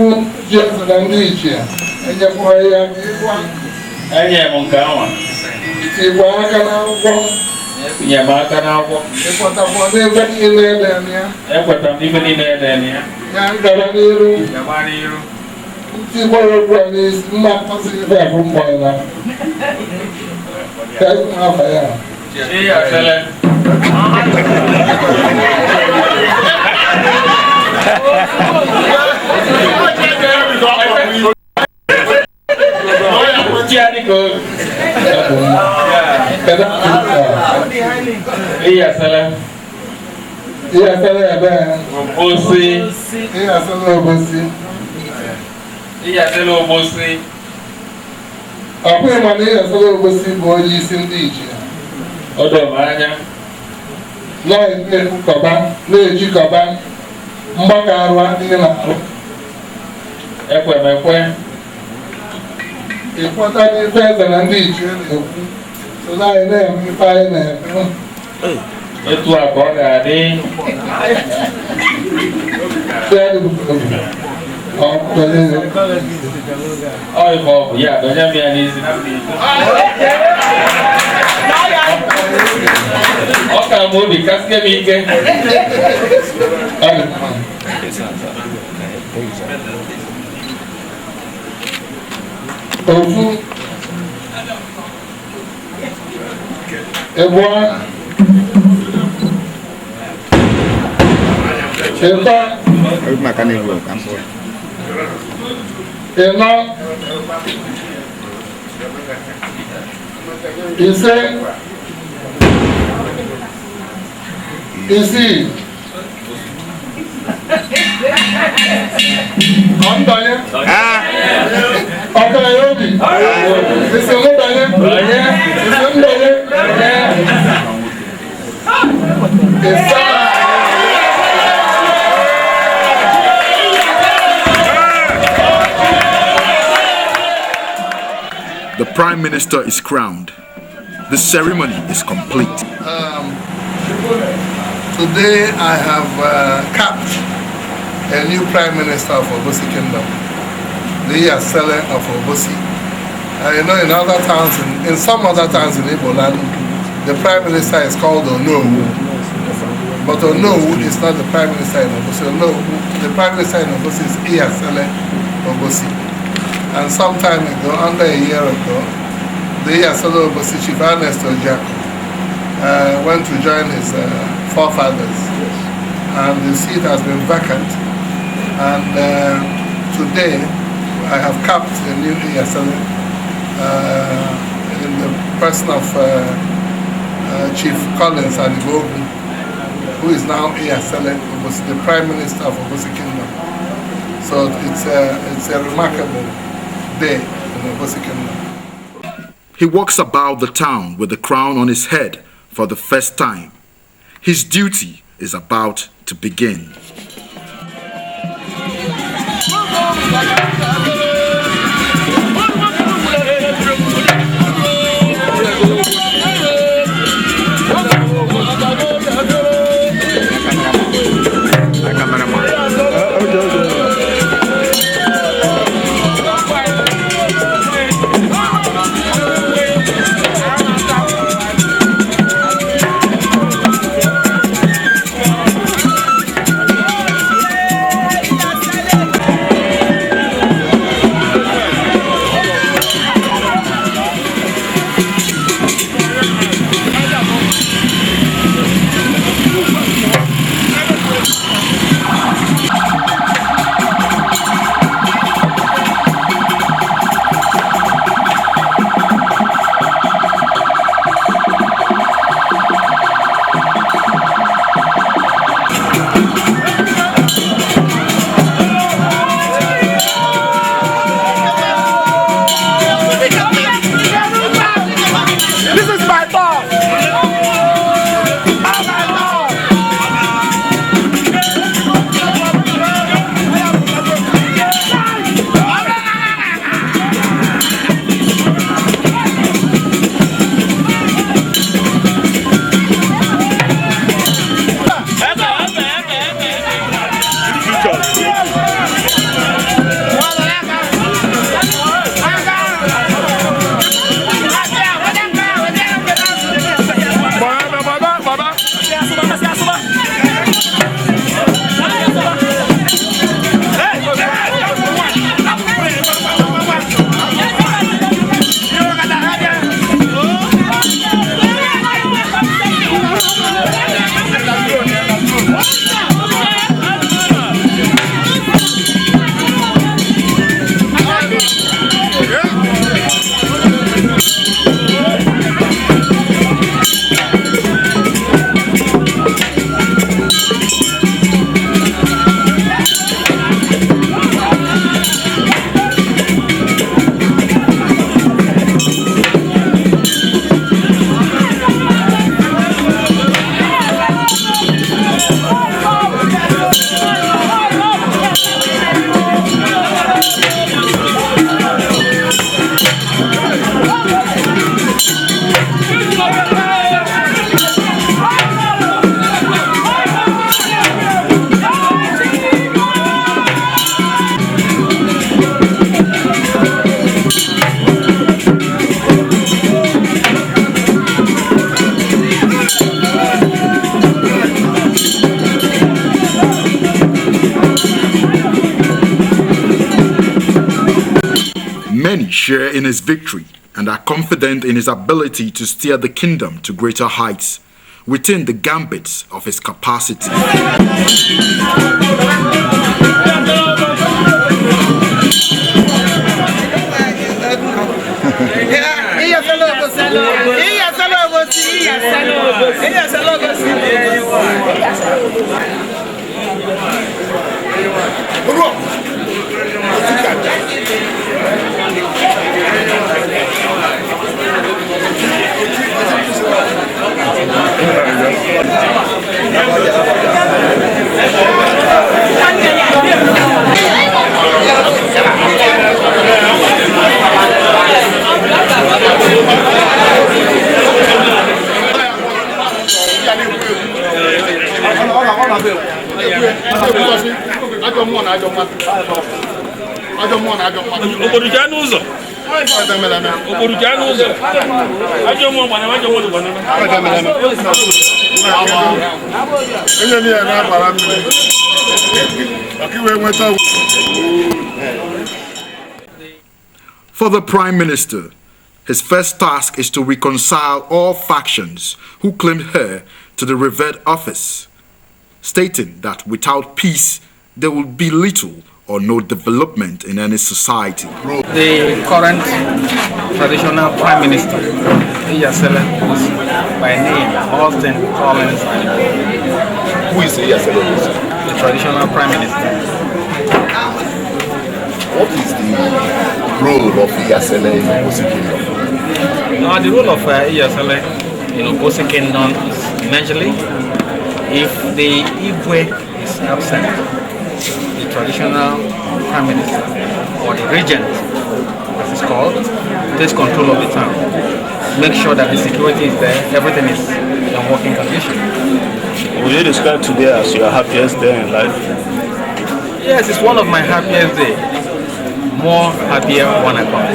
Ofu Jesu na ndị ichie enyekwa ya ịgwa. Enye m nke ahụ. Igwe aka n'akwụkwọ. Nye m aka n'akwụkwọ. Ịkwatakwa n'ebe niile ede ya. Ekweta m n'ife niile ede ya. Ya ngara n'iru. Gaba n'iru. Ntị gbara ogbu a n'isi mma mmasị ife abụ mgbọla. Ka ị na-afa ya. Iyasele. Iyasele. Iyasele ebe. Obosi. Iyasele Obosi. Iyasele Obosi. Ọkwa ịma na Iyasele Obosi bụ onye isi ndị ichie. O doro m anya. Na-ejikọba mgbakọ arụ adịghị na-arụ. Ekwe m ekwe. Ịkwọta n'ife eze na ndị ichie na-ekwu. So na anyị na-eme ife anyị na-eme. Etu a ka ọ ga-adị. Ọ ife ọ bụ ya donye m ya n'isi. Ọ ka m obi kasike m ike. Ofu ịbụọ ịtọ ịnọ ise isii ọndanye ọkara ya obi isi ndanye isi ndanye ịsa The Prime Minister is crowned. The ceremony is complete. Today I have capped a new Prime Minister of Obosi Kingdom, the Iyasele of Obosi. You know, in other towns, in some other towns in Igbo land, the Prime Minister is called Onowu. But Onowu is not the Prime Minister in Obosi. The Prime Minister in Obosi is Iyasele Obosi. And some time ago, under a year ago, the Iyasele Obosi Chief Ernest Ojiako went to join his forefathers, and the seat has been vacant. And today, I have capped a new Iyasele in the person of Chief Collins Anibogwu, who is now Iyasele Obosi, the Prime Minister of Obosi Kingdom. So it's a remarkable day in Obosi Kingdom. He walks about the town with the crown on his head for the first time. His duty is about to begin. Many share in his victory and are confident in his ability to steer the kingdom to greater heights within the gambits of his capacity. Iyasele Obosi. For the Prime Minister, his first task is to reconcile all factions who claimed her to the revered office, stating that without peace, there will be little or no development in any society. The current traditional Prime Minister, Iyasele Obosi, by name Augustine. Who is Iyasele Obosi? The traditional Prime Minister. What is the role of Iyasele in Obosi Kingdom? The role of Iyasele in Obosi Kingdom is majorly if the Igbo is absent, the traditional Prime Minister or the regent, as it's called, takes control of the town. Make sure that the security is there, everything is in working condition. Will you describe today as your happiest day in life? Yes, it's one of my happiest days. More happier when I come.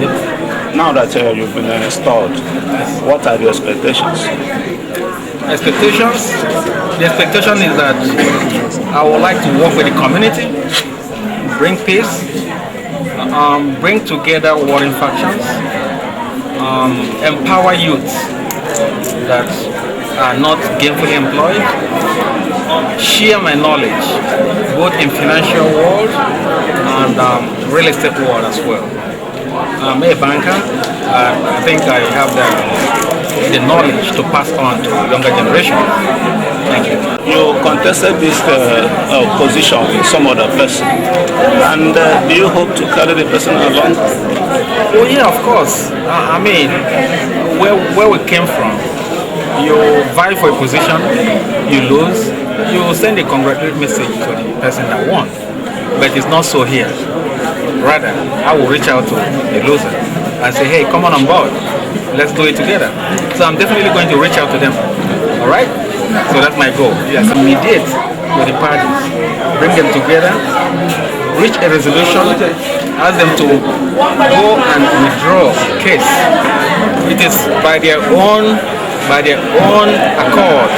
Yep. Now that you've been installed, what are the expectations? Expectations? The expectation is that I would like to work with the community, bring peace, bring together warring factions, empower youth that are not gainfully employed, share my knowledge both in financial world and real estate world as well. I'm a banker. I think I have the knowledge to pass on to younger generation. Thank you. You contested this position with some other person, and do you hope to carry the person along? Oh yeah, of course. I mean, where we came from, you vie for a position, you lose, you send a congratulatory message to the person that won. But it's not so here. Rather, I will reach out to the loser and say, hey, come on board. Let's do it together. So I'm definitely going to reach out to them. All right? So that's my goal. Yes, mediate with the parties, bring them together, reach a resolution, ask them to go and withdraw the case. It is by their own accord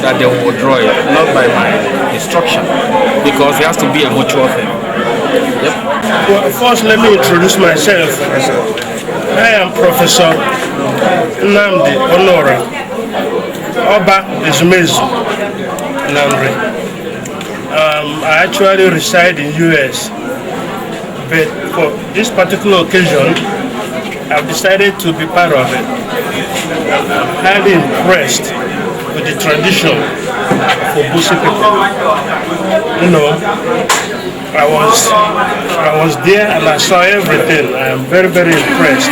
that they will withdraw it, not by my instruction, because it has to be a mutual thing. Yep. Well, first, let me introduce myself. I am Professor Nnamdi Onora Oba Ezumezu Namri. I actually reside in US, but for this particular occasion, I've decided to be part of it. I'm highly impressed with the tradition of Obosi people. You know, I was there and I saw everything. I am very, very impressed.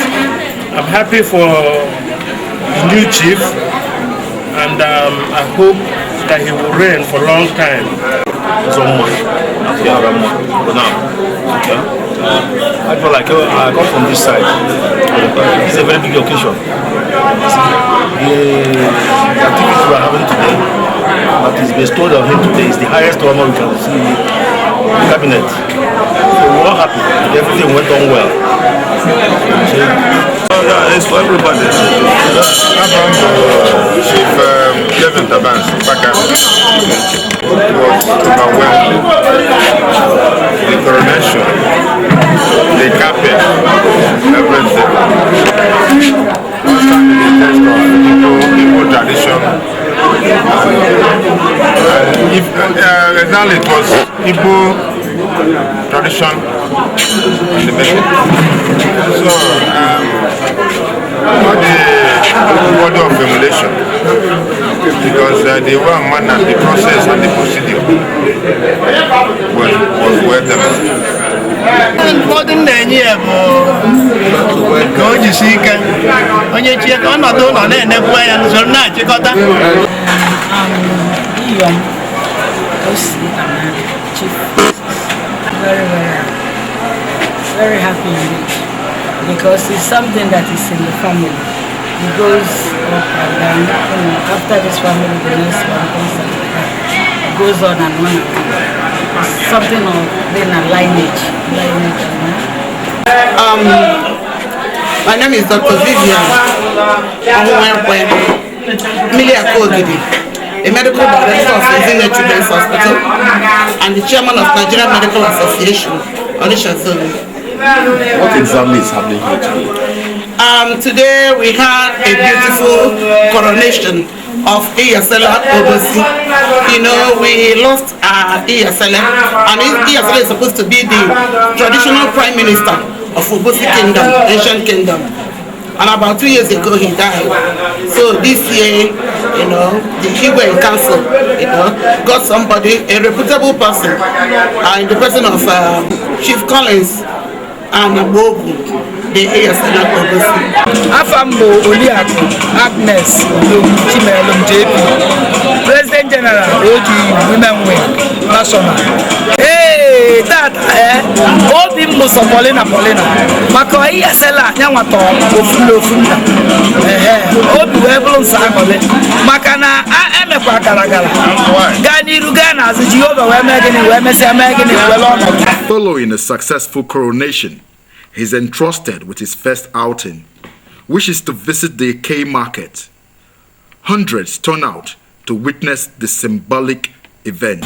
I'm happy for the new chief, and I hope that he will reign for a long time. I feel like I come from this side. It's a very big occasion. The activities we are having today, that is bestowed on him today, is the highest honor we can see in the cabinet. So we're all happy. Everything went on well. It's for everybody. Chief Kevin Tabans, was overwhelmed. The coronation Exactly, it was Igbo tradition in the making. So, all the body of emulation, because the one manner, the process and the procedure was well done. Ụfọdụ na-enye ya bụ ka o jisi ike onye chie ka ọnọdụ ụlọ na-enekwu ya n'usoro na-achịkọta. Iyom Obosi Chief, very happy indeed, because it's something that is in the family. It goes up and down. After this family, the next one comes and it goes on and on. It's something of being a lineage. My name is Dr. Vivian Iyasele, a medical director of Iyasele Children's Hospital and the chairman of Nigerian Medical Association, Coronation. What exactly is happening here today? Today we had a beautiful coronation of Iyasele Obosi. You know, we lost Iyasele, and Iyasele is supposed to be the traditional prime minister of Obosi Kingdom, Asian Kingdom. And about 2 years ago he died. So this year, you know, the Igbo Council, you know, got somebody, a reputable person, in the person of Chief Collins and Anibogwu, the Iyasele Obosi. Afambo Oliaku Agnes Chimelum JP, President General OG Women Wing National. Hey, that Obi Musa Polina Mako Iyasele Nyamato Ofunda. Obi Webulon Samole Makana Emekwa Karagala. Gani Rugana as Jehovah Wemegini. Following a successful coronation, he is entrusted with his first outing, which is to visit the K market. Hundreds turn out to witness the symbolic event.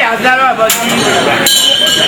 Iyasele Obosi. Iyasele Obosi.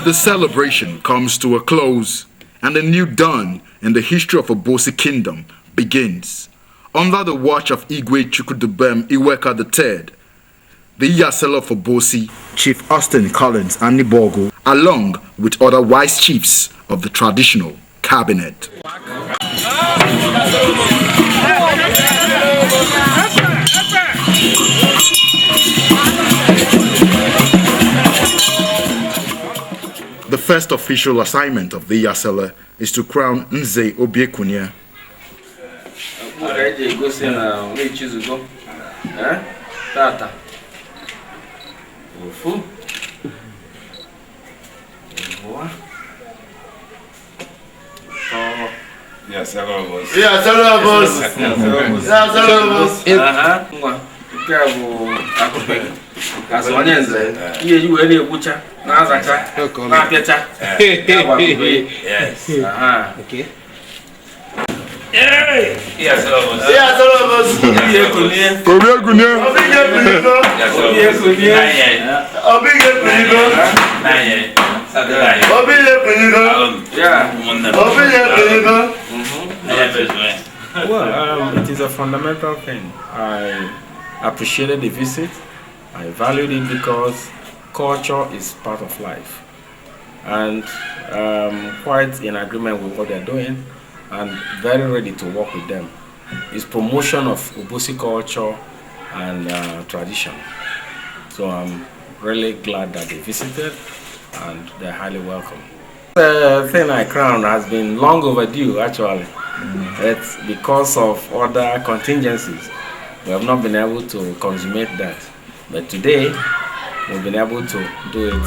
The celebration comes to a close, and a new dawn in the history of Obosi Kingdom begins. Under the watch of Igwe Chukudubem Iweka III, the Iyasele of Obosi, Chief Augustine Collins Anibogwu, along with other wise chiefs of the traditional cabinet. The first official assignment of the Iyasele is to crown Nze Obiekunia. Iyasele Obosi. Iyasele Obosi. Iyasele Obosi. Well, it is a fundamental thing. I appreciated the visit. I valued it because culture is part of life. And quite in agreement with what they're doing and very ready to work with them. It's promotion of Obosi culture and tradition. So I'm really glad that they visited and they're highly welcome. The thing I crowned has been long overdue actually. It's because of other contingencies. We have not been able to consummate that. But today, we've been able to do it.